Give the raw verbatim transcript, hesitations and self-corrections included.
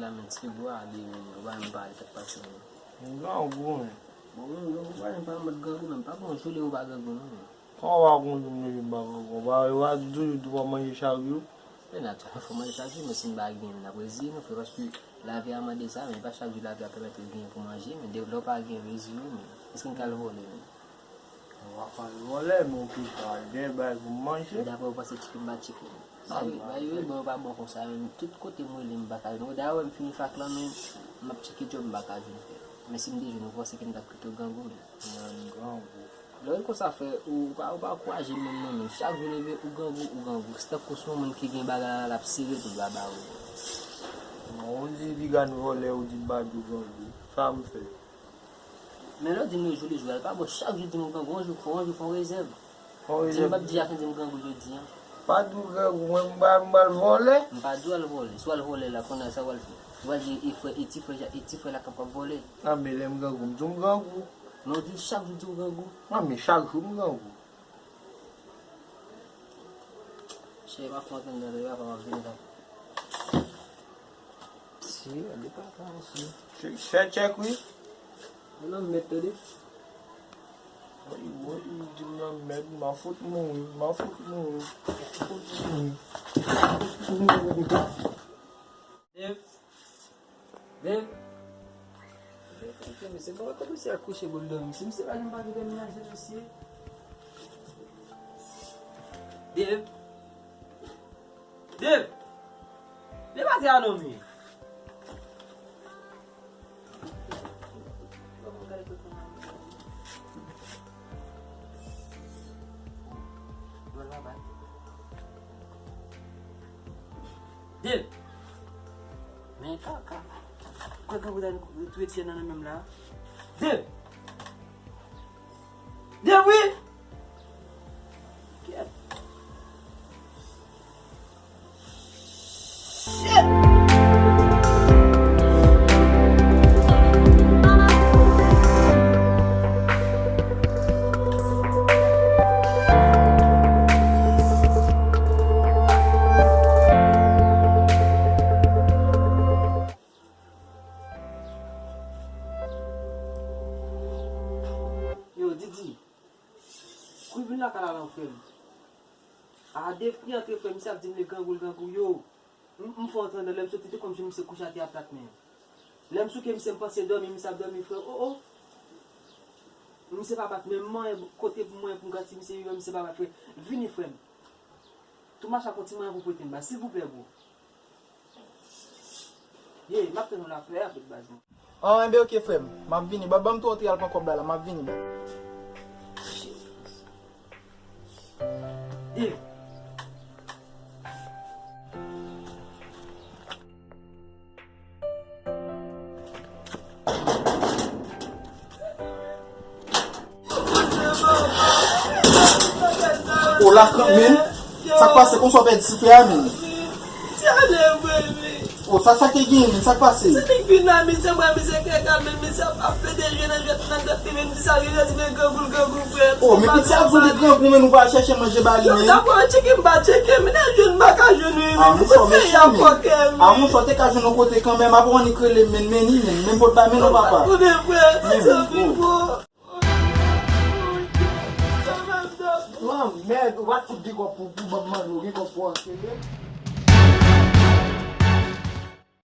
Men ti bwa li menm, ou pa menm pale, sa k pase menm? M grangou, men. Bon, men grangou pa menm pa mòd grangou, men pa bon jou li ou pa grangou, non, men. Kòman w pa gon jou m leve m pa grangou? W pa, w pa toujou di w ap manje chak jou? Men natirèlman, fò manje chak jou, men si n pa gen, n ap reziye nou, frè, paske lavi a mande sa, men pa chak jou lavi a pèmèt ou gen pou manje, men de, lè w pa gen, reziye w, men èske n ka al vòlè, men? Mwen pa pral vòlè, men w pito al gen bagay pou m manje. Dapre w panse tcheke m pa tcheke? Bay, bay, wi, bon, yo pa bon konsa, men tout kote m rele m pa ka jwenn. Dayè, m fini fak lan, men m ap tcheke djòb, m pa ka jwenn, frè. Men si m te jwenn, ou panse ke m t ap kite w grangou, men. Mwen grangou. Lè w konsa, frè, ou pa, ou pa ankouraje m menm non, men chak jou leve, ou grangou, ou grangou. Se tankou se yon moun ki gen bagay la, l ap sere tou, l pa ba ou. Bon, ou di piga n vòlè, ou di m pa di w grangou. Sa m fè? Men lè w di m yo jou le jou, al pa bon, chak jou di m ou grangou, yon jou fò, yon jou fò rezèv. Fò rezèv. Di m p ap di Jacqueline di m grangou jodi a. Pa di w grangou, mwen m pral, m pral vòlè. M pa di w al vòlè. Si w al vòlè la, kounye a sa w pral fè? Ou pral di e frè, e ti frè, e ti frè la k ap vòlè. A, men lè m grangou, m di w m grangou. Men w di chak jou di w grangou. A, men chak jou m grangou. Chè, m ap pran tande, lè papa m ap vini la. Si, li pa ka osi. Chèk, chèk, chèk, wi. Ou nan mèd, tande. Woy, woy, ou di m nan mèd, m a fout mouri, m a fout mouri, m a fout mouri. Dev. Dev. Dev, ok, mesye, bon, kote misye al kouche pou l dòmi? Si misye pa janm pa kite menaje mesye. Dev. Dev! Dev, pa di a non, men. Dev! Men kaka. Kwè gen pou ta retire nan menm la. Dev! Dev, wi! Kèt. Shit! Yo, Didi. Kou vin lakay la, la, frè m. A, Dev ki antre, frè m, misye ap di m li grangou, li grangou, yo. M, m fè w tande, lè m soti, te kòmsi misye kouche atè a plat men. Lè m souke misye, m panse dòmi, misye ap dòmi, frè. O, o. Misye pa bat, men m manyen kote pou mwen, pou m ka ti misye vivan, misye pa bat, frè. Vini, frè m. Tou mache ak yon ti mwayen pou prete m ba, silvouplè, bro. Ye, m ap tann ou la, frè, avèk baz mwen. An, enben, ok, frè m. M ap vini. Ban, ban m tou antre al pran kòb la, la. M ap vini, bro. Ye. O la, men, sa k pase konsa w pèdi sifle a, men? O, sa, sa te gen, men, sa k pase? Se li k vin la, misye, mwen, misye, kè kal, men, misye ap, ap pede jwe nan jwèt, nan jwèt li, men, di sa, li redi, men, grangou, grangou, frè. O, men pitit sa di li grangou, men nou pa chèche manje ba li, men. Dakò, tcheke m pa tcheke, men, nan jwenn, m pa ka jwenn, wi, men, se fè y ap fòkè, men. A, monchè, w te ka jwenn yon kote kanmenm, apre w annik rele m, men, men, men, men, pot ba, men non, papa. Konnen, frè, men, zanmi, o. Lanmèd, ou pa t fout gen kòb pou, pou banm mande w, gen kòb pou w anseye.